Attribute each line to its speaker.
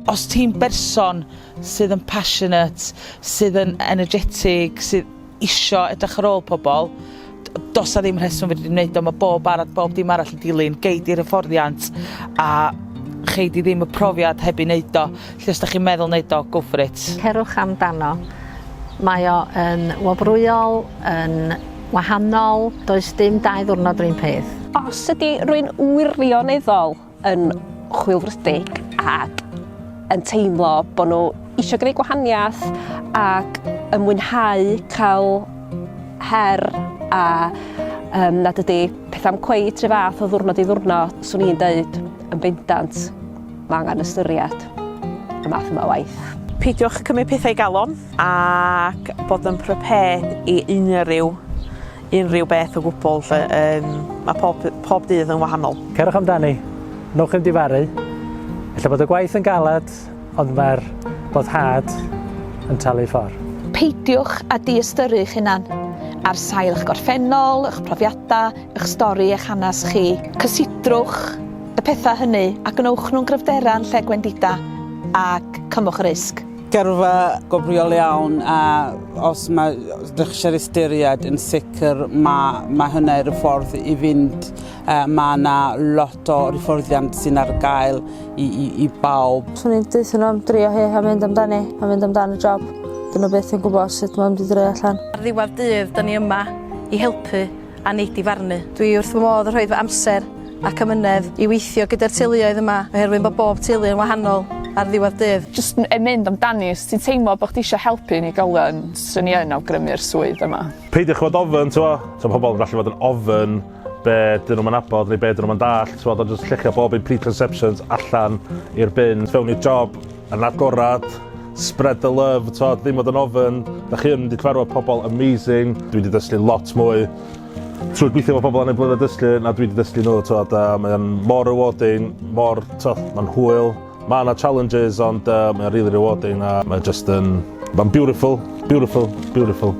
Speaker 1: Os ti'n berson sydd yn passionate, sydd yn energetic, sydd isio edrych ar ôl pobl, does 'na ddim rheswm fedri di wneud o, mae bob arall, bob dim arall yn dilyn, gei di'r hyfforddiant a chei di ddim y profiad heb i wneud o. Felly os da chi'n meddwl wneud o, go for it.
Speaker 2: Cerwch amdano. Mae o yn wobrwyol, yn wahanol, does dim dau ddiwrnod yr un peth.
Speaker 3: Os ydy rwy'n wirioneddol yn chwilfrydig ac yn teimlo bod nhw eisiau gwneud gwahaniaeth ac yn mwynhau cael her a um, nad ydy pethau'n cweit rhyw fath o ddwrnod i ddwrnod, swn i'n dweud yn bendant mae angen ystyried y math yma o waith.
Speaker 4: Peidiwch cymryd pethau i galon ac bod yn prepared i unrhyw unrhyw beth o gwbl 'lly yym ma' pob pob dydd yn wahanol.
Speaker 5: Cerwch amdani, newch ddim difaru. Ella bod y gwaith yn galed, ond mae'r boddhad yn talu ffordd.
Speaker 6: Peidiwch â diystyru eich hunan ar sail eich gorffennol, eich profiadau, eich stori, eich hanes chi. Cysidrwch y pethau hynny a gwnewch nhw'n gryfderau yn lle gwendidau ac cymwch y risg.
Speaker 7: Gyrfa gwobrwyol iawn a os mae dych eisiau'r ystyried yn sicr mae, mae hynna yw'r ffordd i fynd. Uh, mae yna lot o hyfforddiant sy'n ar gael i, i, i bawb.
Speaker 8: Swn i'n deutha nhw am drio hi a mynd amdani, a mynd amdan y job. Dyn nhw byth yn gwybod sut mae'n mynd i droi allan.
Speaker 9: Ar ddiwedd dydd, da ni yma i helpu a nid i farnu. Dwi wrth fy modd yn rhoi fy amser ac amynedd i weithio gyda'r teuluoedd yma oherwydd bod bob teulu yn wahanol ar ddiwedd dydd.
Speaker 10: Jyst yn mynd amdani, os ti'n teimlo bod chdi eisiau helpu unigolion, 'swn i yn awgrymu'r swydd yma.
Speaker 11: Peidiwch fod ofn, t'mo'? T'mo' pobol yn gallu fod yn ofn be' 'dyn nw'm yn nabod neu be' 'dyn nw'm yn dallt t'mod a jyst lluchio bob un preconceptions allan i'r bin. Fewn i'r job yn agorad, spread the love, t'mod, ddim fod yn ofn. Dach chi yn mynd i cyfarfod pobol amazing. Dwi 'di dysgu lot mwy trwy gweithio efo pobol anabledd dysgu na dwi 'di dysgu nhw t'mod a mae o'n mor rewarding, mor t'o' ma'n hwyl. Ma' 'na challenges ond yy mae o'n rili rewarding a mae jyst yn ma'n beautiful, beautiful, beautiful.